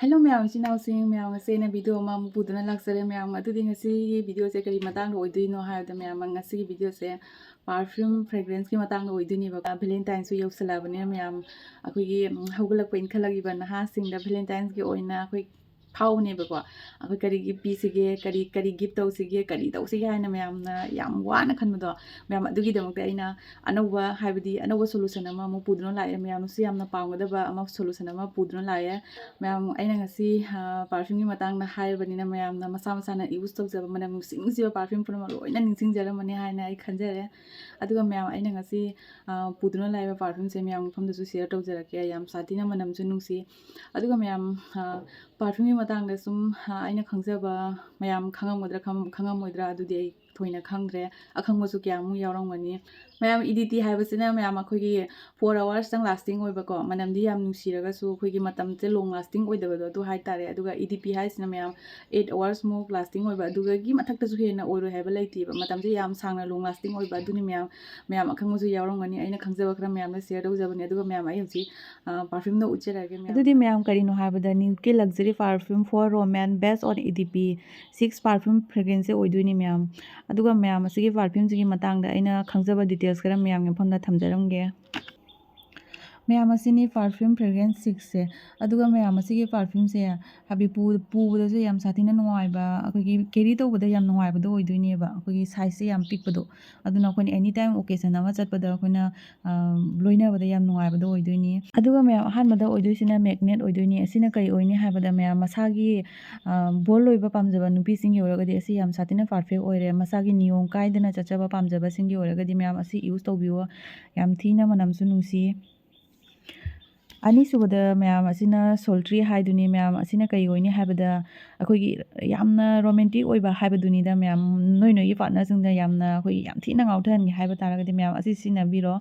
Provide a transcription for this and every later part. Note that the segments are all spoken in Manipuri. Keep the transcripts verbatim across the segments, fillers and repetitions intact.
ꯍꯦꯜꯂꯣ ꯃꯌꯥꯝ, ꯏꯆꯤꯟ ꯏꯅꯥꯎꯁꯤꯡ, ꯃꯌꯥꯝ, ꯉꯁꯤ ꯑꯩꯅ ꯚꯤꯗꯤꯑꯣ ꯑꯃꯃꯨꯛ ꯄꯨꯗꯨꯅ ꯂꯥꯛꯆꯔꯦ ꯃꯌꯥꯝ꯫ ꯑꯗꯨꯗꯤ ꯉꯁꯤꯒꯤ ꯚꯤꯗꯤꯑꯣꯁꯦ ꯀꯔꯤ ꯃꯇꯥꯡꯗ ꯑꯣꯏꯗꯣꯏꯅꯣ ꯍꯥꯏꯕꯗ ꯃꯌꯥꯝ, ꯉꯁꯤꯒꯤ ꯚꯤꯗꯤꯑꯣꯁꯦ ꯄꯥꯔꯐ꯭ꯌꯨꯝ ꯐ꯭ꯔꯦꯒ꯭ꯔꯦꯟꯁꯀꯤ ꯃꯇꯥꯡꯗ ꯑꯣꯏꯗꯣꯏꯅꯦꯕ꯫ ꯚꯦꯂꯦꯟꯇꯥꯏꯟꯁꯨ ꯌꯧꯁꯜꯂꯛꯑꯕꯅꯤꯅ ꯃꯌꯥꯝ, ꯑꯩꯈꯣꯏꯒꯤ ꯎꯝ, ꯍꯧꯒꯠꯂꯛꯄ ꯏꯟꯈꯠꯂꯛꯏꯕ ꯅꯍꯥꯁꯤꯡꯗ ꯚꯦꯂꯦꯟꯇꯥꯏꯟꯁꯀꯤ ꯑꯣꯏꯅ ꯑꯩꯈꯣꯏ ꯐꯥꯎꯅꯦꯕꯀꯣ꯫ ꯑꯩꯈꯣꯏ ꯀꯔꯤ ꯒꯤꯐ ꯄꯤꯁꯤꯒꯦ, ꯀꯔꯤ ꯀꯔꯤ ꯒꯤꯐ ꯇꯧꯁꯤꯒꯦ, ꯀꯔꯤ ꯇꯧꯁꯤꯒꯦ ꯍꯥꯏꯅ ꯃꯌꯥꯝꯅ ꯌꯥꯝ ꯋꯥꯅ ꯈꯟꯕꯗꯣ, ꯃꯌꯥꯝ, ꯑꯗꯨꯒꯤꯗꯃꯛꯇ ꯑꯩꯅ ꯑꯅꯧꯕ, ꯍꯥꯏꯕꯗꯤ ꯑꯅꯧꯕ ꯁꯣꯂꯨꯁꯟ ꯑꯃꯃꯨꯛ ꯄꯨꯗꯨꯅ ꯂꯥꯛꯑꯦ꯫ ꯃꯌꯥꯝꯅꯁꯨ ꯌꯥꯝꯅ ꯄꯥꯝꯒꯗꯕ ꯑꯃ ꯁꯣꯂꯨꯁꯟ ꯑꯃ ꯄꯨꯗꯨꯅ ꯂꯥꯛꯑꯦ꯫ ꯃꯌꯥꯝ, ꯑꯩꯅ ꯉꯁꯤ ꯄꯥꯔꯐ꯭ꯌꯨꯝꯒꯤ ꯃꯇꯥꯡꯗ ꯍꯥꯏꯔꯕꯅꯤꯅ ꯃꯌꯥꯝꯅ ꯃꯁꯥ ꯃꯁꯥꯅ ꯌꯨꯁ ꯇꯧꯖꯕ ꯃꯅꯝ ꯅꯨꯡꯁꯤ ꯅꯨꯡꯁꯤꯕ ꯄꯥꯔꯐ꯭ꯌꯨꯝ ꯄꯨꯝꯅꯃꯛ ꯂꯣꯏꯅ ꯅꯤꯡꯁꯤꯡꯖꯔꯝꯃꯅꯤ ꯍꯥꯏꯅ ꯑꯩ ꯈꯟꯖꯔꯦ꯫ ꯑꯗꯨꯒ ꯃꯌꯥꯝ, ꯑꯩꯅ ꯉꯁꯤ ꯄꯨꯗꯨꯅ ꯂꯥꯛꯏꯕ ꯄꯥꯔꯐ꯭ꯌꯨꯝꯁꯦ ꯃꯌꯥꯝ ꯃꯐꯝꯗꯁꯨ ꯁꯤꯌꯔ ꯇꯧꯖꯔꯛꯀꯦ꯫ ꯌꯥꯝ ꯁꯥꯊꯤꯅ ꯃꯅꯝꯁꯨ ꯅꯨꯡꯁꯤ꯫ ꯑꯗꯨꯒ ꯃꯌꯥꯝ, ꯄꯥꯔꯐ꯭ꯌꯨꯝꯒꯤ ꯃꯇꯥꯡꯗ ꯁꯨꯝ ꯑꯩꯅ ꯈꯪꯖꯕ, ꯃꯌꯥꯝ ꯈꯪꯉꯝꯒꯗ꯭ꯔꯥ ꯈꯪꯉꯝꯃꯣꯏꯗ꯭ꯔꯥ, ꯑꯗꯨꯗꯤ ꯑꯩ ꯊꯣꯏꯅ ꯈꯪꯗ꯭ꯔꯦ꯫ ꯑꯈꯪꯕꯁꯨ ꯀꯌꯥꯃꯨꯛ ꯌꯥꯎꯔꯝꯒꯅꯤ꯫ ꯃꯌꯥꯝ, ꯏ ꯗꯤ ꯇꯤ ꯍꯥꯏꯕꯁꯤꯅ ꯃꯌꯥꯝ ꯑꯩꯈꯣꯏꯒꯤ ꯐꯣꯔ ꯑꯋꯥꯔꯁꯇꯪ ꯂꯥꯁꯇꯤꯡ ꯑꯣꯏꯕꯀꯣ, ꯃꯅꯝꯗꯤ ꯌꯥꯝ ꯅꯨꯡꯁꯤꯔꯒꯁꯨ ꯑꯩꯈꯣꯏꯒꯤ ꯃꯇꯝꯁꯦ ꯂꯣꯡ ꯂꯥꯁꯇꯤꯡ ꯑꯣꯏꯗꯕꯗꯣ ꯑꯗꯨ ꯍꯥꯏꯇꯥꯔꯦ꯫ ꯑꯗꯨꯒ ꯏ ꯗꯤ ꯄꯤ ꯍꯥꯏꯁꯤꯅ ꯃꯌꯥꯝ ꯑꯩꯠ ꯑꯋꯥꯔꯁꯃꯨꯛ ꯂꯥꯁꯇꯤꯡ ꯑꯣꯏꯕ, ꯑꯗꯨꯗꯒꯤ ꯃꯊꯛꯇꯁꯨ ꯍꯦꯟꯅ ꯑꯣꯏꯔꯣꯏ ꯍꯥꯏꯕ ꯂꯩꯇꯦꯕ꯫ ꯃꯇꯝꯁꯦ ꯌꯥꯝ ꯁꯥꯡꯅ ꯂꯣꯡ ꯂꯥꯁꯇꯤꯡ ꯑꯣꯏꯕ ꯑꯗꯨꯅꯤ ꯃꯌꯥꯝ꯫ ꯃꯌꯥꯝ ꯑꯈꯪꯕꯁꯨ ꯌꯥꯎꯔꯝꯒꯅꯤ, ꯑꯩꯅ ꯈꯪꯖꯕ ꯈꯔ ꯃꯌꯥꯝꯗ ꯁꯤꯌꯔ ꯇꯧꯖꯕꯅꯦ꯫ ꯑꯗꯨꯒ ꯃꯌꯥꯝ, ꯑꯩ ꯍꯧꯖꯤꯛ ꯄꯥꯔꯐ꯭ꯌꯨꯝꯗꯣ ꯎꯠꯆꯔꯛꯑꯒꯦ ꯃꯌꯥꯝ꯫ ꯑꯗꯨꯗꯤ ꯃꯌꯥꯝ, ꯀꯔꯤꯅꯣ ꯍꯥꯏꯕꯗ ꯅ꯭ꯌꯨꯀꯤ ꯂꯛꯖꯔꯤ ꯄꯥꯔꯐ꯭ꯌꯨꯝ ꯐꯣꯔ ꯔꯣꯃꯦꯟ ꯕꯦꯁ ꯑꯣꯟ ꯏ ꯗꯤ ꯄꯤ ꯁꯤꯛꯁ ꯄꯥꯔꯐ꯭ꯌꯨꯝ ꯐ꯭ꯔꯦꯒ꯭ꯔꯦꯟꯁꯁꯦ ꯑꯣꯏꯗꯣꯏꯅꯤ ꯃꯌꯥꯝ꯫ ꯑꯗꯨꯒ ꯃꯌꯥꯝ, ꯑꯁꯤꯒꯤ ꯄꯥꯔꯐ꯭ꯌꯨꯝꯁꯤꯒꯤ ꯃꯇꯥꯡꯗ ꯑꯩꯅ ꯈꯪꯖꯕ ꯗꯤꯇꯦꯜꯁ ꯈꯔ ꯃꯌꯥꯝꯒꯤ ꯃꯐꯝꯗ ꯊꯝꯖꯔꯝꯒꯦ꯫ ꯃꯌꯥꯝ, ꯑꯁꯤꯅꯤ ꯄꯥꯔꯐ꯭ꯌꯨꯝ ꯐ꯭ꯔꯦꯒ꯭ꯔꯦꯟꯁ ꯁꯤꯛꯁꯁꯦ꯫ ꯑꯗꯨꯒ ꯃꯌꯥꯝ, ꯑꯁꯤꯒꯤ ꯄꯥꯔꯐ꯭ꯌꯨꯝꯁꯦ ꯍꯥꯏꯕꯗꯤ ꯄꯨ-, ꯄꯨꯕꯗꯁꯨ ꯌꯥꯝ ꯁꯥꯊꯤꯅ ꯅꯨꯡꯉꯥꯏꯕ, ꯑꯩꯈꯣꯏꯒꯤ ꯀꯦꯔꯤ ꯇꯧꯕꯗ ꯌꯥꯝ ꯅꯨꯡꯉꯥꯏꯕꯗꯣ ꯑꯣꯏꯗꯣꯏꯅꯦꯕ꯫ ꯑꯩꯈꯣꯏꯒꯤ ꯁꯥꯏꯖꯁꯦ ꯌꯥꯝ ꯄꯤꯛꯄꯗꯣ, ꯑꯗꯨꯅ ꯑꯩꯈꯣꯏꯅ ꯑꯦꯅꯤ ꯇꯥꯏꯝ ꯑꯣꯀꯦꯖꯟ ꯑꯃ ꯆꯠꯄꯗ ꯑꯩꯈꯣꯏꯅ, ꯑ, ꯂꯣꯏꯅꯕꯗ ꯌꯥꯝ ꯅꯨꯡꯉꯥꯏꯕꯗꯣ ꯑꯣꯏꯗꯣꯏꯅꯤ꯫ ꯑꯗꯨꯒ ꯃꯌꯥꯝ, ꯑꯍꯥꯟꯕꯗ ꯑꯣꯏꯗꯣꯏꯁꯤꯅ ꯃꯦꯒꯅꯦꯠ ꯑꯣꯏꯗꯣꯏꯅꯤ꯫ ꯑꯁꯤꯅ ꯀꯔꯤ ꯑꯣꯏꯅꯤ ꯍꯥꯏꯕꯗ ꯃꯌꯥꯝ, ꯃꯁꯥꯒꯤ, ꯑ, ꯕꯣꯜ ꯑꯣꯏꯕ ꯄꯥꯝꯖꯕ ꯅꯨꯄꯤꯁꯤꯡꯒꯤ ꯑꯣꯏꯔꯒꯗꯤ ꯑꯁꯤ ꯌꯥꯝ ꯁꯥꯊꯤꯅ ꯄꯔꯐꯦꯛ ꯑꯣꯏꯔꯦ꯫ ꯃꯁꯥꯒꯤ ꯅꯤꯌꯣꯝ ꯀꯥꯏꯗꯅ ꯆꯠꯆꯕ ꯄꯥꯝꯖꯕꯁꯤꯡꯒꯤ ꯑꯣꯏꯔꯒꯗꯤ ꯃꯌꯥꯝ, ꯑꯁꯤ ꯌꯨꯁ ꯇꯧꯕꯤꯌꯣ꯫ ꯌꯥꯝ ꯊꯤꯅ ꯃꯅꯝꯁꯨ ꯅꯨꯡꯁꯤ꯫ ꯑꯅꯤꯁꯨꯕꯗ ꯃꯌꯥꯝ, ꯑꯁꯤꯅ ꯁꯣꯜꯇ꯭ꯔꯤ ꯍꯥꯏꯗꯨꯅꯤ ꯃꯌꯥꯝ꯫ ꯑꯁꯤꯅ ꯀꯔꯤ ꯑꯣꯏꯅꯤ ꯍꯥꯏꯕꯗ, ꯑꯩꯈꯣꯏꯒꯤ ꯌꯥꯝꯅ ꯔꯣꯃꯦꯟꯇꯤꯛ ꯑꯣꯏꯕ ꯍꯥꯏꯕꯗꯨꯅꯤꯗ ꯃꯌꯥꯝ꯫ ꯅꯣꯏ ꯅꯣꯏꯒꯤ ꯄꯥꯔꯠꯅꯔꯁꯤꯡꯗ ꯌꯥꯝꯅ, ꯑꯩꯈꯣꯏꯒꯤ ꯌꯥꯝ ꯊꯤꯅ ꯉꯥꯎꯊꯍꯟꯒꯦ ꯍꯥꯏꯕ ꯇꯥꯔꯒꯗꯤ ꯃꯌꯥꯝ, ꯑꯁꯤ ꯁꯤꯖꯤꯟꯅꯕꯤꯔꯣ꯫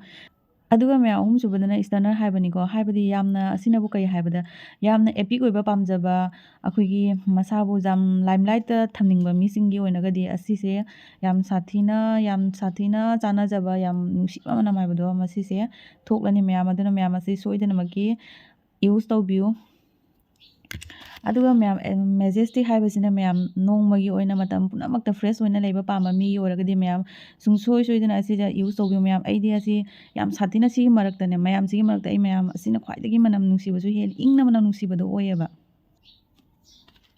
ꯑꯗꯨꯒ ꯃꯌꯥꯝ, ꯑꯍꯨꯝꯁꯨꯕꯗꯅ ꯁ꯭ꯇꯅꯔ ꯍꯥꯏꯕꯅꯤꯀꯣ꯫ ꯍꯥꯏꯕꯗꯤ ꯌꯥꯝꯅ, ꯑꯁꯤꯅꯕꯨ ꯀꯔꯤ ꯍꯥꯏꯕꯗ, ꯌꯥꯝꯅ ꯑꯦꯄꯤꯛ ꯑꯣꯏꯕ ꯄꯥꯝꯖꯕ, ꯑꯩꯈꯣꯏꯒꯤ ꯃꯁꯥꯕꯨ ꯌꯥꯝ ꯂꯥꯏꯝꯂꯥꯏꯠꯇ ꯊꯝꯅꯤꯡꯕ ꯃꯤꯁꯤꯡꯒꯤ ꯑꯣꯏꯅꯒꯗꯤ ꯑꯁꯤꯁꯦ ꯌꯥꯝ ꯁꯥꯊꯤꯅ, ꯌꯥꯝ ꯁꯥꯊꯤꯅ ꯆꯥꯟꯅꯖꯕ, ꯌꯥꯝ ꯅꯨꯡꯁꯤꯕ ꯃꯅꯝ ꯍꯥꯏꯕꯗꯣ ꯃꯁꯤꯁꯦ ꯊꯣꯛꯂꯅꯤ ꯃꯌꯥꯝ꯫ ꯑꯗꯨꯅ ꯃꯌꯥꯝ, ꯑꯁꯤ ꯁꯣꯏꯗꯅꯃꯛꯀꯤ ꯌꯨꯁ ꯇꯧꯕꯤꯌꯨ꯫ ꯑꯗꯨꯒ ꯃꯌꯥꯝ, ꯃꯦꯖꯦꯁꯇꯤꯛ ꯍꯥꯏꯕꯁꯤꯅ ꯃꯌꯥꯝ ꯅꯣꯡꯃꯒꯤ ꯑꯣꯏꯅ ꯃꯇꯝ ꯄꯨꯝꯅꯃꯛꯇ ꯐ꯭ꯔꯦꯁ ꯑꯣꯏꯅ ꯂꯩꯕ ꯄꯥꯝꯕ ꯃꯤꯒꯤ ꯑꯣꯏꯔꯒꯗꯤ ꯃꯌꯥꯝ ꯁꯨꯡꯁꯣꯏ ꯁꯣꯏꯗꯅ ꯑꯁꯤꯗ ꯌꯨꯁ ꯇꯧꯕꯤꯌꯨ ꯃꯌꯥꯝ꯫ ꯑꯩꯗꯤ ꯑꯁꯤ ꯌꯥꯝ ꯁꯥꯊꯤꯅ ꯁꯤꯒꯤ ꯃꯔꯛꯇꯅꯦ, ꯃꯌꯥꯝꯁꯤꯒꯤ ꯃꯔꯛꯇ ꯑꯩ ꯃꯌꯥꯝ ꯑꯁꯤꯅ ꯈ꯭ꯋꯥꯏꯗꯒꯤ ꯃꯅꯝ ꯅꯨꯡꯁꯤꯕꯁꯨ ꯍꯦꯜꯂꯤ, ꯏꯪꯅ ꯃꯅꯝ ꯅꯨꯡꯁꯤꯕꯗꯣ ꯑꯣꯏꯌꯦꯕ꯫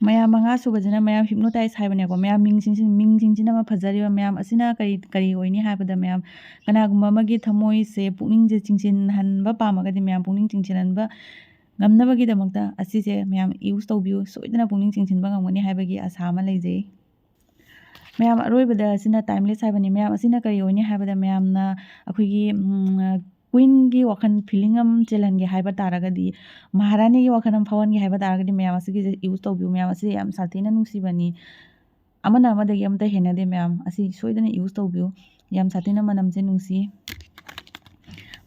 ꯃꯌꯥꯝ ꯃꯉꯥ ꯁꯨꯕꯁꯤꯅ ꯃꯌꯥꯝ ꯍꯤꯞꯅꯣꯇꯥꯏꯁ ꯍꯥꯏꯕꯅꯦꯀꯣ꯫ ꯃꯌꯥꯝ ꯃꯤꯡꯁꯤꯡꯁꯤ-, ꯃꯤꯡꯁꯤꯡꯁꯤꯅ ꯑꯃ ꯐꯖꯔꯤꯕ ꯃꯌꯥꯝ ꯑꯁꯤꯅ ꯀꯔꯤ, ꯀꯔꯤ ꯑꯣꯏꯅꯤ ꯍꯥꯏꯕꯗ ꯃꯌꯥꯝ ꯀꯅꯥꯒꯨꯝꯕ ꯑꯃꯒꯤ ꯊꯃꯣꯏꯁꯦ ꯄꯨꯛꯅꯤꯡꯁꯦ ꯆꯤꯡꯁꯤꯟꯍꯟꯕ ꯄꯥꯝꯃꯒꯗꯤ ꯃꯌꯥꯝ ꯄꯨꯛꯅꯤꯡ ꯆꯤꯡꯁꯤꯟꯍꯟꯕ ꯉꯝꯅꯕꯒꯤꯗꯃꯛꯇ ꯑꯁꯤꯁꯦ ꯃꯌꯥꯝ ꯌꯨꯁ ꯇꯧꯕꯤꯌꯨ꯫ ꯁꯣꯏꯗꯅ ꯄꯨꯛꯅꯤꯡ ꯆꯤꯡꯁꯤꯟꯕ ꯉꯝꯒꯅꯤ ꯍꯥꯏꯕꯒꯤ ꯑꯁꯥ ꯑꯃ ꯂꯩꯖꯩ꯫ ꯃꯌꯥꯝ ꯑꯔꯣꯏꯕꯗ ꯑꯁꯤꯅ ꯇꯥꯏꯝꯂꯦꯁ ꯍꯥꯏꯕꯅꯤ꯫ ꯃꯌꯥꯝ ꯑꯁꯤꯅ ꯀꯔꯤ ꯑꯣꯏꯅꯤ ꯍꯥꯏꯕꯗ ꯃꯌꯥꯝꯅ ꯑꯩꯈꯣꯏꯒꯤ, ꯎꯝ, ꯀ꯭ꯋꯤꯟꯒꯤ ꯋꯥꯈꯜ ꯐꯤꯂꯤꯡ ꯑꯃ ꯆꯦꯜꯍꯟꯒꯦ ꯍꯥꯏꯕ ꯇꯥꯔꯒꯗꯤ, ꯃꯍꯥꯔꯥꯅꯤꯒꯤ ꯋꯥꯈꯜ ꯑꯃ ꯐꯥꯎꯍꯟꯒꯦ ꯍꯥꯏꯕ ꯇꯥꯔꯒꯗꯤ ꯃꯌꯥꯝ ꯑꯁꯤꯒꯤꯁꯦ ꯌꯨꯁ ꯇꯧꯕꯤꯌꯨ꯫ ꯃꯌꯥꯝ ꯑꯁꯤ ꯌꯥꯝ ꯁꯥꯊꯤꯅ ꯅꯨꯡꯁꯤꯕꯅꯤ꯫ ꯑꯃꯅ ꯑꯃꯗꯒꯤ ꯑꯃꯠꯇ ꯍꯦꯟꯅꯗꯦ ꯃꯌꯥꯝ꯫ ꯑꯁꯤ ꯁꯣꯏꯗꯅ ꯌꯨꯁ ꯇꯧꯕꯤꯌꯨ꯫ ꯌꯥꯝ ꯁꯥꯊꯤꯅ ꯃꯅꯝꯁꯦ ꯅꯨꯡꯁꯤ꯫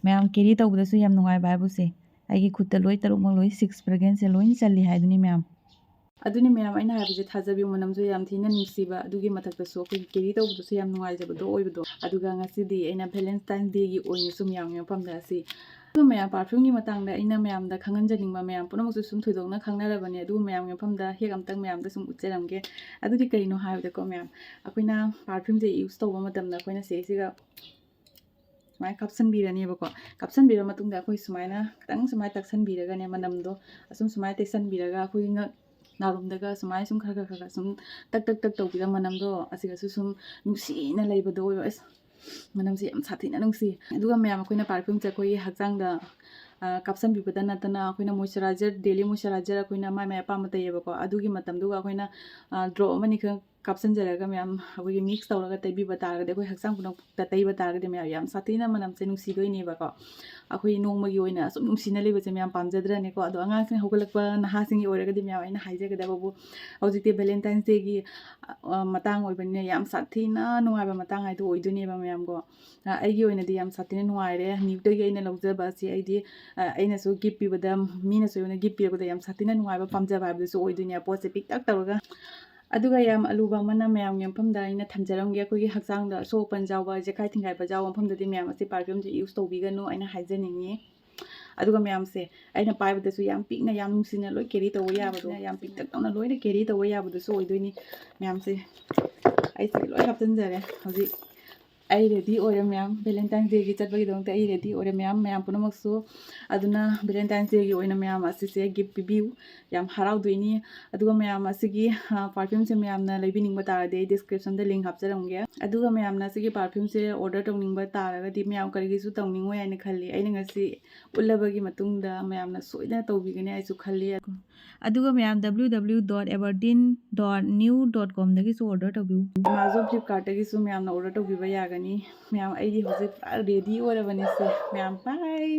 ꯃꯌꯥꯝ ꯀꯦꯔꯤ ꯇꯧꯕꯗꯁꯨ ꯌꯥꯝ ꯅꯨꯡꯉꯥꯏꯕ ꯍꯥꯏꯕꯁꯦ꯫ ꯑꯩꯒꯤ ꯈꯨꯠꯇ ꯂꯣꯏ ꯇꯔꯨꯛꯃꯛ ꯂꯣꯏ ꯁꯤꯛꯁ ꯐ꯭ꯔꯦꯒ꯭ꯔꯦꯟꯁꯁꯦ ꯂꯣꯏ ꯆꯜꯂꯤ ꯍꯥꯏꯗꯨꯅꯤ ꯃꯌꯥꯝ꯫ ꯑꯗꯨꯅꯤ ꯃꯌꯥꯝ ꯑꯩꯅ ꯍꯥꯏꯕꯁꯦ ꯊꯥꯖꯕꯤꯌꯨ, ꯃꯅꯝꯁꯨ ꯌꯥꯝ ꯊꯤꯅ ꯅꯨꯡꯁꯤꯕ, ꯑꯗꯨꯒꯤ ꯃꯊꯛꯇꯁꯨ ꯑꯩꯈꯣꯏꯒꯤ ꯀꯦꯔꯤ ꯇꯧꯕꯗꯁꯨ ꯌꯥꯝ ꯅꯨꯡꯉꯥꯏꯖꯕꯗꯣ ꯑꯣꯏꯕꯗꯣ꯫ ꯑꯗꯨꯒ ꯉꯁꯤꯗꯤ ꯑꯩꯅ ꯚꯦꯂꯦꯟꯇꯥꯏꯟꯁ ꯗꯦꯒꯤ ꯑꯣꯏꯅꯁꯨ ꯃꯌꯥꯝꯒꯤ ꯃꯐꯝꯗ ꯑꯁꯤ, ꯑꯗꯨꯒ ꯃꯌꯥꯝ ꯄꯥꯔꯐ꯭ꯌꯨꯝꯒꯤ ꯃꯇꯥꯡꯗ ꯑꯩꯅ ꯃꯌꯥꯝꯗ ꯈꯪꯍꯟꯖꯅꯤꯡꯕ, ꯃꯌꯥꯝ ꯄꯨꯝꯅꯃꯛꯁꯨ ꯁꯨꯝ ꯊꯣꯏꯗꯣꯛꯅ ꯈꯪꯅꯔꯕꯅꯦ, ꯑꯗꯨꯕꯨ ꯃꯌꯥꯝꯒꯤ ꯃꯐꯝꯗ ꯍꯦꯛ ꯑꯝꯇꯪ ꯃꯌꯥꯝꯗ ꯁꯨꯝ ꯎꯠꯆꯔꯝꯒꯦ꯫ ꯑꯗꯨꯗꯤ ꯀꯔꯤꯅꯣ ꯍꯥꯏꯕꯗꯀꯣ ꯃꯌꯥꯝ, ꯑꯩꯈꯣꯏꯅ ꯄꯥꯔꯐ꯭ꯌꯨꯝꯁꯦ ꯌꯨꯁ ꯇꯧꯕ ꯃꯇꯝꯗ ꯑꯩꯈꯣꯏꯅ ꯁꯤꯁꯤꯒ ꯁꯨꯃꯥꯏꯅ ꯀꯥꯞꯁꯟꯕꯤꯔꯅꯦꯕꯀꯣ꯫ ꯀꯥꯞꯁꯟꯕꯤꯔ ꯃꯇꯨꯡꯗ ꯑꯩꯈꯣꯏ ꯁꯨꯃꯥꯏꯅ ꯈꯤꯇꯪ ꯁꯨꯃꯥꯏꯅ ꯇꯛꯁꯟꯕꯤꯔꯒꯅꯦ, ꯃꯅꯝꯗꯣ ꯑꯁꯨꯝ ꯁꯨꯃꯥꯏꯅ ꯇꯩꯁꯟꯕꯤꯔꯒ ꯑꯩꯈꯣꯏꯒꯤ ꯉꯛ ꯅꯥꯔꯨꯝꯗꯒ ꯁꯨꯃꯥꯏꯅ ꯁꯨꯝ ꯈꯔ ꯈꯔ ꯈꯔ ꯈꯔ ꯁꯨꯝ ꯇꯛ ꯇꯛ ꯇꯛ ꯇꯧꯕꯤꯔ ꯃꯅꯝꯗꯣ ꯑꯁꯤꯒꯁꯨ ꯁꯨꯝ ꯅꯨꯡꯁꯤꯅ ꯂꯩꯕꯗꯣ ꯑꯣꯏꯕ꯫ ꯑꯁ, ꯃꯅꯝꯁꯦ ꯌꯥꯝ ꯁꯥꯊꯤꯅ ꯅꯨꯡꯁꯤ꯫ ꯑꯗꯨꯒ ꯃꯌꯥꯝ ꯑꯩꯈꯣꯏꯅ ꯄꯥꯔꯐ꯭ꯌꯨꯝꯁꯦ ꯑꯩꯈꯣꯏꯒꯤ ꯍꯛꯆꯥꯡꯗ, ꯑ, ꯀꯥꯞꯁꯟꯕꯤꯕꯗ ꯅꯠꯇꯅ ꯑꯩꯈꯣꯏꯅ ꯃꯣꯏꯆꯔꯥꯏꯖꯔ, ꯗꯦꯂꯤ ꯃꯣꯏꯆꯔꯥꯏꯖꯔ ꯑꯩꯈꯣꯏꯅ ꯃꯥꯏ ꯃꯥꯏ ꯑꯄꯥꯝꯕ ꯇꯩꯌꯦꯕꯀꯣ꯫ ꯑꯗꯨꯒꯤ ꯃꯇꯝꯗꯨꯒ ꯑꯩꯈꯣꯏꯅ, ꯑ, ꯗ꯭ꯔꯣꯞ ꯑꯃꯅꯤ ꯈꯛ ꯀꯥꯞꯁꯟꯖꯔꯒ ꯃꯌꯥꯝ ꯑꯩꯈꯣꯏꯒꯤ ꯃꯤꯛꯁ ꯇꯧꯔꯒ ꯇꯩꯕꯤꯕ ꯇꯥꯔꯒꯗꯤ, ꯑꯩꯈꯣꯏ ꯍꯛꯆꯥꯡ ꯄꯨꯝꯅꯃꯛꯇ ꯇꯩꯕ ꯇꯥꯔꯒꯗꯤ ꯃꯌꯥꯝ ꯌꯥꯝ ꯁꯥꯊꯤꯅ ꯃꯅꯝꯁꯦ ꯅꯨꯡꯁꯤꯗꯣꯏꯅꯦꯕꯀꯣ꯫ ꯑꯩꯈꯣꯏ ꯅꯣꯡꯃꯒꯤ ꯑꯣꯏꯅ ꯑꯁꯨꯝ ꯅꯨꯡꯁꯤꯅ ꯂꯩꯕꯁꯦ ꯃꯌꯥꯝ ꯄꯥꯝꯖꯗ꯭ꯔꯅꯦꯀꯣ? ꯑꯗꯣ ꯑꯉꯥꯡꯁꯤꯡ ꯍꯧꯒꯠꯂꯛꯄ ꯅꯍꯥꯁꯤꯡꯒꯤ ꯑꯣꯏꯔꯒꯗꯤ ꯃꯌꯥꯝ ꯑꯩꯅ ꯍꯥꯏꯖꯒꯗꯕꯕꯨ, ꯍꯧꯖꯤꯛꯇꯤ ꯚꯦꯂꯦꯟꯇꯥꯏꯟꯁ ꯗꯦꯒꯤ, ꯑ, ꯃꯇꯥꯡ ꯑꯣꯏꯕꯅꯤꯅ ꯌꯥꯝ ꯁꯥꯊꯤꯅ ꯅꯨꯡꯉꯥꯏꯕ ꯃꯇꯥꯡ ꯍꯥꯏꯗꯣ ꯑꯣꯏꯗꯣꯏꯅꯦꯕ ꯃꯌꯥꯝꯀꯣ꯫ ꯑ, ꯑꯩꯒꯤ ꯑꯣꯏꯅꯗꯤ ꯌꯥꯝ ꯁꯥꯊꯤꯅ ꯅꯨꯡꯉꯥꯏꯔꯦ꯫ ꯅ꯭ꯌꯨꯗꯒꯤ ꯑꯩꯅ ꯂꯧꯖꯕ ꯑꯁꯤ ꯑꯩꯗꯤ, ꯑ, ꯑꯩꯅꯁꯨ ꯒꯤꯐ ꯄꯤꯕꯗ, ꯃꯤꯅꯁꯨ ꯑꯩꯉꯣꯟꯗ ꯒꯤꯐ ꯄꯤꯔꯛꯄꯗ ꯌꯥꯝ ꯁꯥꯊꯤꯅ ꯅꯨꯡꯉꯥꯏꯕ, ꯄꯥꯝꯖꯕ ꯍꯥꯏꯕꯗꯨꯁꯨ ꯑꯣꯏꯗꯣꯏꯅꯦ꯫ ꯄꯣꯠꯁꯦ ꯄꯤꯛꯇꯛ ꯇꯧꯔꯒ꯫ ꯑꯗꯨꯒ ꯌꯥꯝ ꯑꯂꯨꯕ ꯑꯃꯅ ꯃꯌꯥꯝꯒꯤ ꯃꯐꯝꯗ ꯑꯩꯅ ꯊꯝꯖꯔꯝꯒꯦ, ꯑꯩꯈꯣꯏꯒꯤ ꯍꯛꯆꯥꯡꯗ ꯑꯁꯣꯛ ꯑꯄꯟ ꯌꯥꯎꯕ, ꯆꯦꯈꯥꯏ ꯊꯤꯡꯒꯥꯏꯕ ꯌꯥꯎꯕ ꯃꯐꯝꯗꯗꯤ ꯃꯌꯥꯝ ꯑꯁꯤ ꯄꯥꯔꯐ꯭ꯌꯨꯝꯁꯦ ꯌꯨꯁ ꯇꯧꯕꯤꯒꯅꯨ ꯑꯩꯅ ꯍꯥꯏꯖꯅꯤꯡꯉꯤ꯫ ꯑꯗꯨꯒ ꯃꯌꯥꯝꯁꯦ ꯑꯩꯅ ꯄꯥꯏꯕꯗꯁꯨ ꯌꯥꯝ ꯄꯤꯛꯅ, ꯌꯥꯝ ꯅꯨꯡꯁꯤꯅ ꯂꯣꯏ ꯀꯦꯔꯤ ꯇꯧꯕ ꯌꯥꯕꯗꯣ, ꯌꯥꯝ ꯄꯤꯛꯇꯛ ꯇꯧꯅ ꯂꯣꯏꯅ ꯀꯦꯔꯤ ꯇꯧꯕ ꯌꯥꯕꯗꯨꯁꯨ ꯑꯣꯏꯗꯣꯏꯅꯤ꯫ ꯃꯌꯥꯝꯁꯦ ꯑꯩꯁꯦ ꯂꯣꯏ ꯍꯥꯞꯆꯤꯟꯖꯔꯦ꯫ ꯍꯧꯖꯤꯛ ꯑꯩ ꯔꯦꯗꯤ ꯑꯣꯏꯔꯦ ꯃꯌꯥꯝ꯫ ꯚꯦꯂꯦꯟꯇꯥꯏꯟꯁ ꯗꯦꯒꯤ ꯆꯠꯄꯒꯤꯗꯃꯛꯇ ꯑꯩ ꯔꯦꯗꯤ ꯑꯣꯏꯔꯦ ꯃꯌꯥꯝ, ꯃꯌꯥꯝ ꯄꯨꯝꯅꯃꯛꯁꯨ꯫ ꯑꯗꯨꯅ ꯚꯦꯂꯦꯟꯇꯥꯏꯟꯁ ꯗꯦꯒꯤ ꯑꯣꯏꯅ ꯃꯌꯥꯝ ꯑꯁꯤꯁꯦ ꯒꯤꯐ ꯄꯤꯕꯤꯌꯨ, ꯌꯥꯝ ꯍꯔꯥꯎꯗꯣꯏꯅꯤ꯫ ꯑꯗꯨꯒ ꯃꯌꯥꯝ ꯑꯁꯤꯒꯤ ꯄꯥꯔꯐ꯭ꯌꯨꯝꯁꯦ ꯃꯌꯥꯝꯅ ꯂꯩꯕꯤꯅꯤꯡꯕ ꯇꯥꯔꯗꯤ ꯑꯩ ꯗꯤꯁꯀ꯭ꯔꯤꯞꯁꯟꯗ ꯂꯤꯡ ꯍꯥꯞꯆꯔꯝꯒꯦ꯫ ꯑꯗꯨꯒ ꯃꯌꯥꯝꯅ ꯑꯁꯤꯒꯤ ꯄꯥꯔꯐ꯭ꯌꯨꯝꯁꯦ ꯑꯣꯔꯗꯔ ꯇꯧꯅꯤꯡꯕ ꯇꯥꯔꯒꯗꯤ ꯃꯌꯥꯝ ꯀꯔꯤꯒꯤꯁꯨ ꯇꯧꯅꯤꯡꯉꯣꯏ ꯍꯥꯏꯅ ꯈꯜꯂꯤ꯫ ꯑꯩꯅ ꯉꯁꯤ ꯎꯠꯂꯕꯒꯤ ꯃꯇꯨꯡꯗ ꯃꯌꯥꯝꯅ ꯁꯣꯏꯗꯅ ꯇꯧꯕꯤꯒꯅꯤ ꯍꯥꯏꯁꯨ ꯈꯜꯂꯤ꯫ ꯑꯗꯨꯒ ꯃꯌꯥꯝ W W W dot aberdeen dot new dot com ꯗꯒꯤꯁꯨ ꯑꯣꯔꯗꯔ ꯇꯧꯕꯤꯌꯨ꯫ ꯑꯦꯃꯥꯖꯣꯟ, ꯐ꯭ꯂꯤꯞꯀꯥꯔꯠꯇꯒꯤꯁꯨ ꯃꯌꯥꯝꯅ ꯑꯣꯔꯗꯔ ꯇꯧꯕꯤꯕ ꯌꯥꯒꯅꯤ꯫ ꯃꯌꯥꯝ ꯑꯩꯗꯤ ꯍꯧꯖꯤꯛ ꯄꯨꯔꯥ ꯔꯦꯗꯤ ꯑꯣꯏꯔꯕꯅꯤꯁꯦ꯫ ꯃꯌꯥꯝ ꯕꯥꯏ꯫